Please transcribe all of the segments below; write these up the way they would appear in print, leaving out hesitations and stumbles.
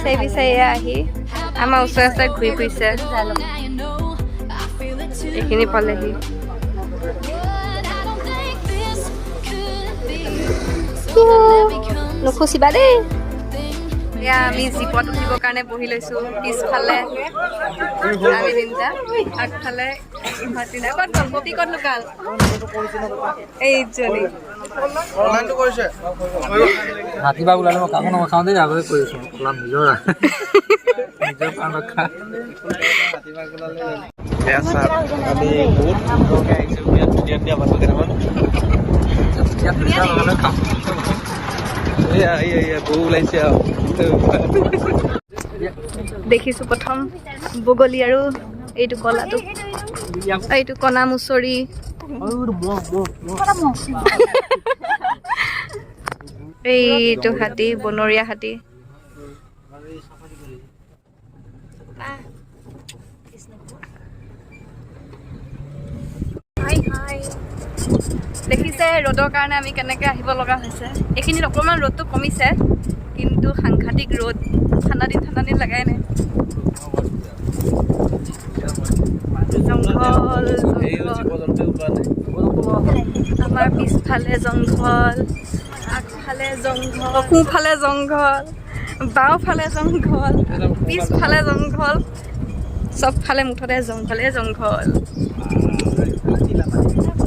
বিচাৰি বিচাৰি এয়া আহি আমাৰ ওচৰে ওচৰে ঘূৰি ফুৰিছে। এইখিনি পালেহি। But I don't think this could be. So let me come নুখুচিবা দেই। এয়া আমি জীপত উঠিবৰ কাৰণে বহি লৈছো। পিছফালে আমি তিনিটা, আগফালে ইহঁত তিনিটা। ক'ত গ'ল কপি? ক'ত লুকাল এইজনী? হাতী বাঘ ওলালে মই কাকো নখাওঁ দেই, আগতে কৈ আছো। ওলাম নিজৰ নিজৰ প্ৰাণ ৰক্ষা। এয়া চাওক, আমি বহুত সুন্দৰকৈ আহিছোঁ। বিৰাট ধুনীয়া ধুনীয়া মানুহ কেইটামান। ইয়াত দুটা লগালে খাম। এয়া এয়া এয়া, গৰু ওলাইছে আৰু। দেখিছো প্ৰথম বগলী আৰু এইটো কলাটো, এইটো কণা মুচৰি। এইটো হাতী, বনৰীয়া হাতী। দেখিছে, ৰ'দৰ কাৰণে আমি কেনেকৈ আহিব লগা হৈছে। এইখিনিত অকণমান ৰ'দটো কমিছে, কিন্তু সাংঘাতিক ৰ'দ। ঠাণ্ডা দিন ঠাণ্ডা দিন লগাই নাই। জংঘল, জংঘল। জীৱ জন্তু ওলোৱা নাই। আমাৰ পিছফালে জংঘল, আগফালে জংঘল, সোঁফালে জংঘল, বাওঁফালে জংঘল, পিছফালে জংঘল, চবফালে মুঠতে জংঘলে জংঘল।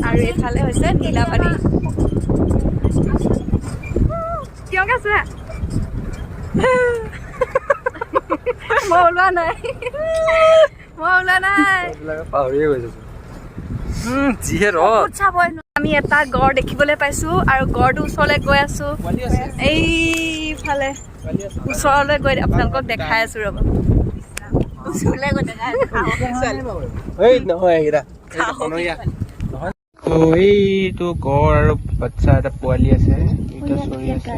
আৰু এইফালে হৈছে নীলাপানী। প্ৰিয়ংকা চোৱা, মই ওলোৱা নাই, মই ওলোৱা নাই। পাহৰিয়ে গৈছো, যিহে ৰদ। আমি এটা গড় দেখিবলৈ পাইছো আৰু গড়টোৰ ওচৰলৈ গৈ আছো। এইফালে ওচৰলৈ গৈ আপোনালোকক দেখাই আছো, ৰ'ব। এই নহয়, এইকেইটা বনৰীয়া। এইটো গড় আৰু বাচ্ছা এটা পোৱালি আছে, এইটো চৰি আছে।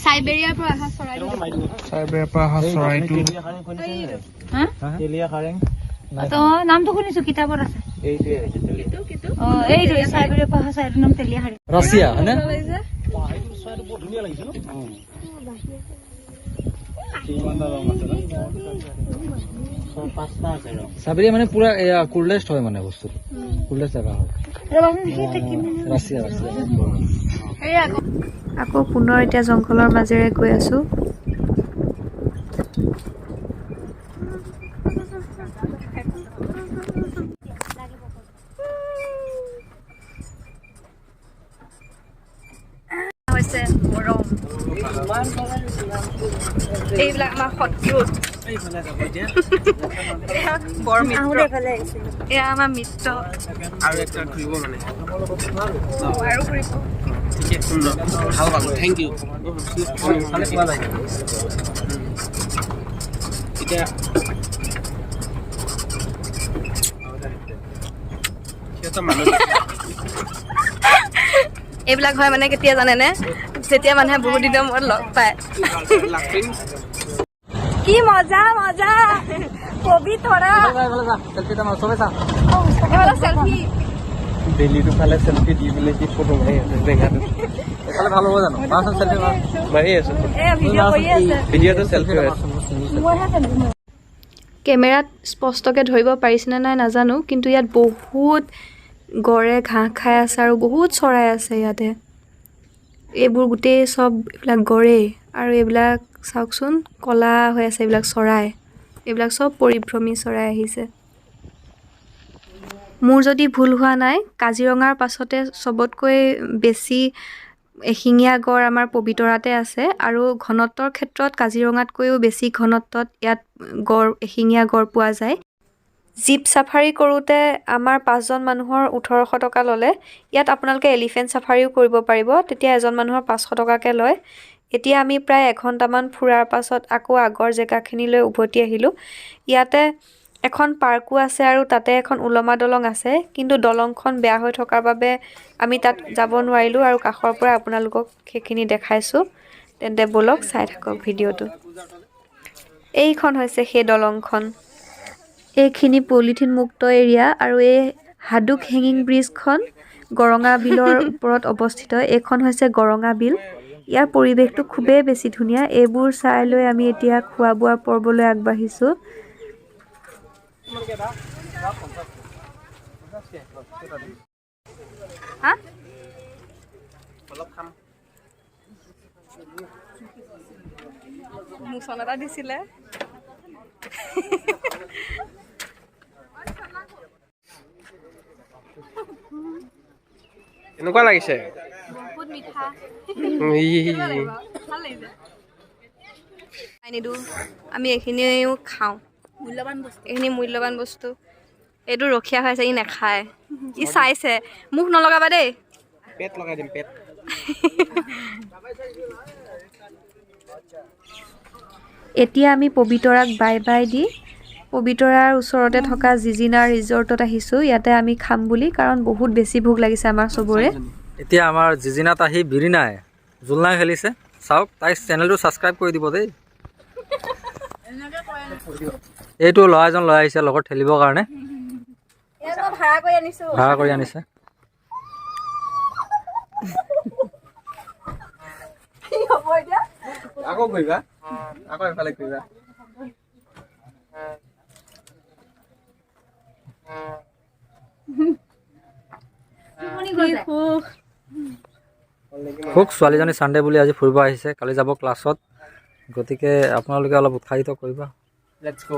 চাইবেৰিয়াৰ পৰা অহা চৰাইটো। চাইবেৰিয়াৰ পৰা অহা চৰাইটো। নামটো শুনিছো, কিতাপত আছে। অ, এইটো চাইবেৰিয়াৰ পৰা অহা চৰাইটোৰ নাম তেলীয়া। ৰাছিয়া হয়নে? চাইবেৰিয়া মানে পুৰা এয়া কুললেষ্ট হয়, মানে বস্তুটো কুললেষ্ট জেগা হয়। Russia, Russia. আকৌ পুনৰ এতিয়া জংঘলৰ মাজেৰে গৈ আছো। হৈছে গৰম। এইবিলাক আমাৰ শত্ৰু, এয়া বৰ মিত্ৰ, এয়া আমাৰ মিত্ৰ। আৰু একটা ঘূৰিব মানে। আৰু ঘূৰিব। ঠিকে, সুন্দৰ, ভাল পালোঁ, thank U. এতিয়া সিহঁতৰ মানুহ এইবিলাক হয় মানে কেতিয়া জানেনে? যেতিয়া মানুহে বহুত দিনৰ মূৰত লগ পায়। লাফিং। কি মজা মজা পবিতৰা। এইফালে চেলফি। বেলিটো ফালে চেলফি দি পেলাই কি ফটো মাৰি আছে জেগাটো। এইফালে ভাল হ'ব জানো? মাৰচোন চেলফি, মাৰ। মাৰি আছো। এ ভিডিঅ' কৰি আছে। ভিডিঅ'টো চেলফি হৈ আছে। কেমেৰাত স্পষ্টকৈ ধৰিব পাৰিছেনে নাই নাজানো, কিন্তু ইয়াত বহুত গড়ে ঘাঁহ খাই আছে আৰু বহুত চৰাই আছে ইয়াতে। এইবোৰ গোটেই চব এইবিলাক গড়েই আৰু এইবিলাক চাওকচোন, ক'লা হৈ আছে। এইবিলাক চৰাই, এইবিলাক চব পৰিভ্ৰমী চৰাই আহিছে। মোৰ যদি ভুল হোৱা নাই, কাজিৰঙাৰ পাছতে চবতকৈ বেছি এশিঙীয়া গড় আমাৰ পবিতৰাতে আছে আৰু ঘনত্বৰ ক্ষেত্ৰত কাজিৰঙাতকৈও বেছি ঘনত্বত ইয়াত গড়, এশিঙীয়া গড় পোৱা যায়। জীপ চাফাৰী কৰোঁতে আমাৰ পাঁচজন মানুহৰ 1800 টকা ল'লে। ইয়াত আপোনালোকে এলিফেণ্ট চাফাৰীও কৰিব পাৰিব, তেতিয়া এজন মানুহৰ 500 টকাকৈ লয়। এতিয়া আমি প্ৰায় এঘণ্টামান ফুৰাৰ পাছত আকৌ আগৰ জেগাখিনিলৈ উভতি আহিলোঁ। ইয়াতে এখন পাৰ্কো আছে আৰু তাতে এখন ওলমা দলং আছে, কিন্তু দলংখন বেয়া হৈ থকাৰ বাবে আমি তাত যাব নোৱাৰিলোঁ আৰু কাষৰ পৰা আপোনালোকক সেইখিনি দেখাইছোঁ। তেন্তে ব'লক, চাই থাকক ভিডিঅ'টো। এইখন হৈছে সেই দলংখন। এইখিনি পলিথিন মুক্ত এৰিয়া আৰু এই হাডুক হেঙিং ব্ৰিজখন গৰঙা বিলৰ ওপৰত অৱস্থিত। এইখন হৈছে গৰঙা বিল। ইয়াৰ পৰিৱেশটো খুবেই বেছি ধুনীয়া। এইবোৰ চাই লৈ আমি এতিয়া খোৱা বোৱাৰ পৰ্বলৈ আগবাঢ়িছোঁ। হা, মোচন এটা দিছিলে। এনেকুৱা লাগিছে। বহুত মিঠা। ই, ভাল লাগিছে। নিদো, আমি এইখিনিও খাওঁ। মূল্যৱান বস্তু। এইখিনি মূল্যৱান বস্তু। এইটো ৰখীয়া হৈ আছে, ই নাখায়। ই চাইছে। মুখ নলগাবা দেই। পেট লগাই দিম পেট। এতিয়া আমি পবিতৰাক বাই বাই the পবিতৰাৰ ওচৰতে থকা জিজিনা ৰিজৰ্টত আহিছোঁ। ইয়াতে আমি খাম বুলি, কাৰণ বহুত বেছি ভোক লাগিছে আমাৰ চবৰে। এতিয়া আমাৰ জিজিনাত আহি বিৰিণাই জোলনা খেলিছে। চাওক, তাইৰ চেনেলটো ছাবস্ক্ৰাইব কৰি দিব দেই। এইটো ল'ৰা এজন লৈ আহিছে লগত ঠেলিবৰ কাৰণে। ভাড়া কৰি আনিছোঁ। ভাড়া কৰি আনিছে। আকৌ ঘূৰিবা, আকৌ এফালে ঘূৰিবা। খুব ছোৱালীজনী ছানডে বুলি আজি ফুৰিব আহিছে, কালি যাব ক্লাছত। গতিকে আপোনালোকে অলপ উৎসাহিত কৰিব। Let's go.